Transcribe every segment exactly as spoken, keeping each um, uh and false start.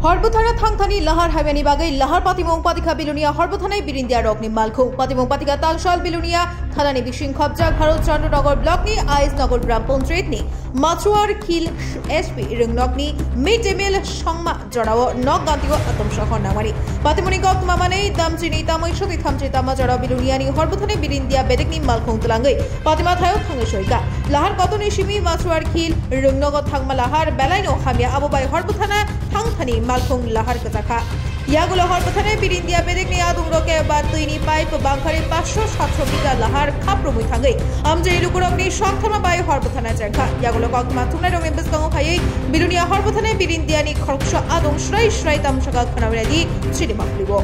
Horbuthana thangthani lahar haiwani bagwi lahar patimung patikha Bilonia Horbuthana Birindia rokni malkhung. Patimung patikha Tangsal Bilonia thanani bising khobjak Bharat Chandra Nagar block ni I S Nagar Gram Panchayat ni Machuar Khil S P Ringnokni mid day meal songma jorao nok gantio atom sohor nangmani. Patimuni kok tuma manwi damchini tamwi soti thamchi tama jorao Biloniani Horbuthana Birindia bedekni malkhung twlangwi patima thaio thangwi soika. Lahar kotoni simi Machuar Khil Ringnogo thangma lahar belaino hamya abo bai Horbuthana thangthani malkhung lahar kwchakha. Yagulo Horbuthana Birindia bedekni adung roke ba twini pipe bangkhari paanch sho satsho bigha lahar khaprumwi thangwi amjani lukurokni soktharma bai Horbuthana chengkha. Yagulo koktwma thumnairokni bwskango phaiwi Bilonia Horbuthana Birindiani khoroksa adung srai srai tamsaka khwnawinadi chini makhlibo.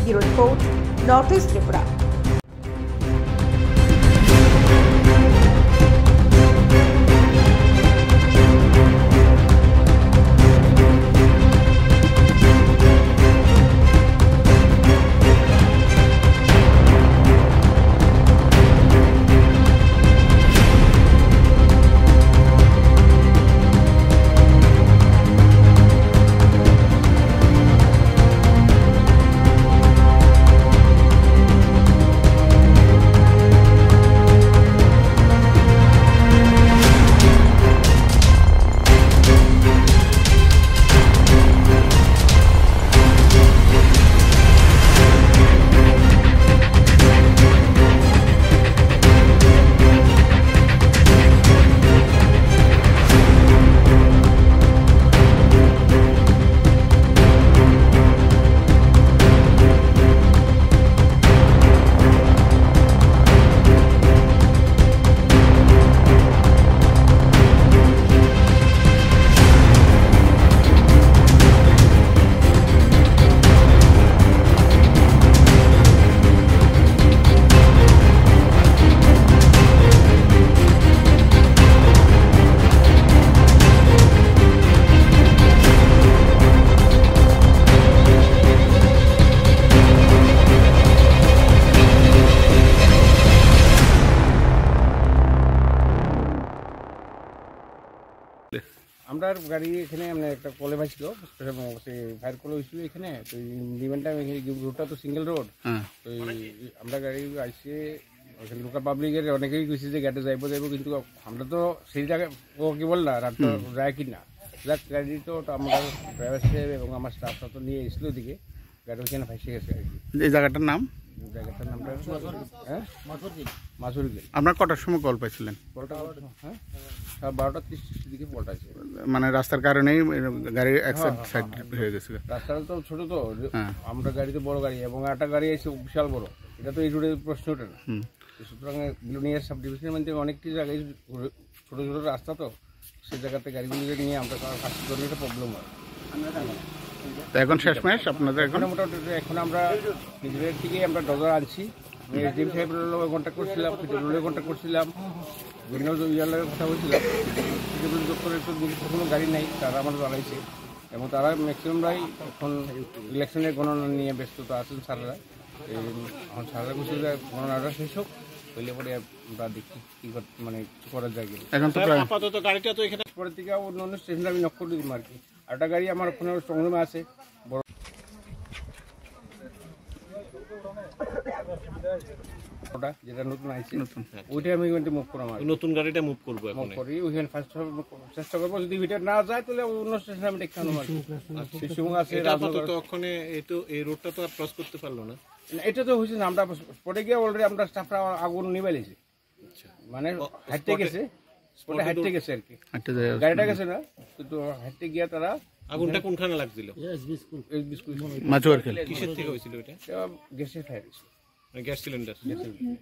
Bureau Report, North East Tripura. আমরা গাড়ি এখানে মানে একটা কলে পাইছিল, fire call হয়েছিল এখানে। তো এই ইভেন্টটা, এই রোডটা তো সিঙ্গেল রোড। হ্যাঁ। তো এই আমরা গাড়ি আইসে, ওখানে লোকাল পাবলিকের অনেকেই কইছে যে গাড়ি যাইবো যাইবো, কিন্তু আমরা তো সেই জায়গায় ও কি বললা, রাত তো হুম। যায় কি না। যাক, গাড়ি তো, তো আমরা ড্রাইভার সাহেব এবং আমার স্টাফরা তো নিয়ে এসলো ওদিকে, গাড়ি ওখানে ফাঁসে গেছে আর কি। এই জায়গাটার নাম? জায়গাটার নামটা, হ্যাঁ? মাসুরগিল। আপনার কটার সময় কল পাইছিলেন? কলটা, হ্যাঁ? সাড়ে বারোটা তিরিশ দিকে কলটা আছে। মানে রাস্তার কারণেই গাড়ি এক সাইড, হ্যাঁ, হ্যাঁ, সাইড হ্যাঁ। হয়ে গেছে। রাস্তাটা তো ছোট তো, হ্যাঁ। আমরা গাড়ি তো বড় গাড়ি এবং একটা গাড়ি আছে বিশাল বড়, এটা তো এই রোডে প্রশ্ন ওঠে না। হুম। তো সুতরাং বিলোনিয়া সাব ডিভিশনের মধ্যে অনেকটি জায়গায় ছোট ছোট রাস্তা তো, সেই জায়গাতে গাড়িগুলো নিয়ে আমরা কাজ করি, একটা প্রবলেম হয়। তো এখন শেষমেশ আপনাদের এখন? এখন মোটামুটি এখন আমরা নিজেদের থেকে আমরা ডজার আনছি। আমি এসডিএম সাহেবের লগে কন্ট্যাক্ট করছিলাম, পিডব্লিউডির লগে কন্ট্যাক্ট করছিলাম, বিভিন্ন ইয়ার লগে কথা বলছিলাম। পিডব্লিউডি দপ্তরের তো নিজস্ব কোনো গাড়ি নাই, তারা আমার জানাইছে এবং তারা ম্যাক্সিমামরাই এখন ইলেকশনের গণনা নিয়ে ব্যস্ততা আছেন স্যাররা। এই এখন স্যাররা বলছে যে গণনাটা শেষ হোক, হইলে পরে আমরা দেখি কি কর-, মানে কি করা যায় কিনা। এখন তো স্যার, প্রায় আপাতত গাড়িটা তো এখানে পরের দিকে অন্য অন্য স্টেশনে আমি নক করে দিতাম আর কি। আরেকটা গাড়ি আমার ওখানে শোরুমে আছে, বড়। ওটা যেটা নতুন আইছে, নতুন। ওইটা আমি কিন্তু মুভ করাম আর কি। নতুন গাড়িটা মুভ করবো মুভ এখন। করি, ওইখানে ফার্স্ট চেষ্টা করবো, যদি ওইটা না যায় তাহলে অন্য স্টেশনে আমি ডেকে আনবো আর কি। আচ্ছা। শিশু আছে, এটা রাজনগর আপাতত আছে। ওখানে এই তো এই রোডটা তো আর ক্রস করতে পারলো না। না, এটা তো হয়েছে না, আমরা স্পটে গিয়ে অলরেডি আমরা স্টাফরা আগুন নিবাইলেছি। আচ্ছা। মানে ও, হাঁটতে স্পটে, গেছে, স্পটে স্পটে তো হাঁটতে গেছে আর কি। হাঁটতে যায়। গাড়িটা গেছে না, কিন্তু হাঁটতে গিয়ে তারা আগুনটা কোনখানে লাগছিল? SB school. SB school. মাছুয়ার খেল। কিসের থেকে হয়েছিল এটা? এটা গ্যাসের ফায়ার হয়েছিল। মানে গ্যাস সিলিন্ডার? Gas cylinder.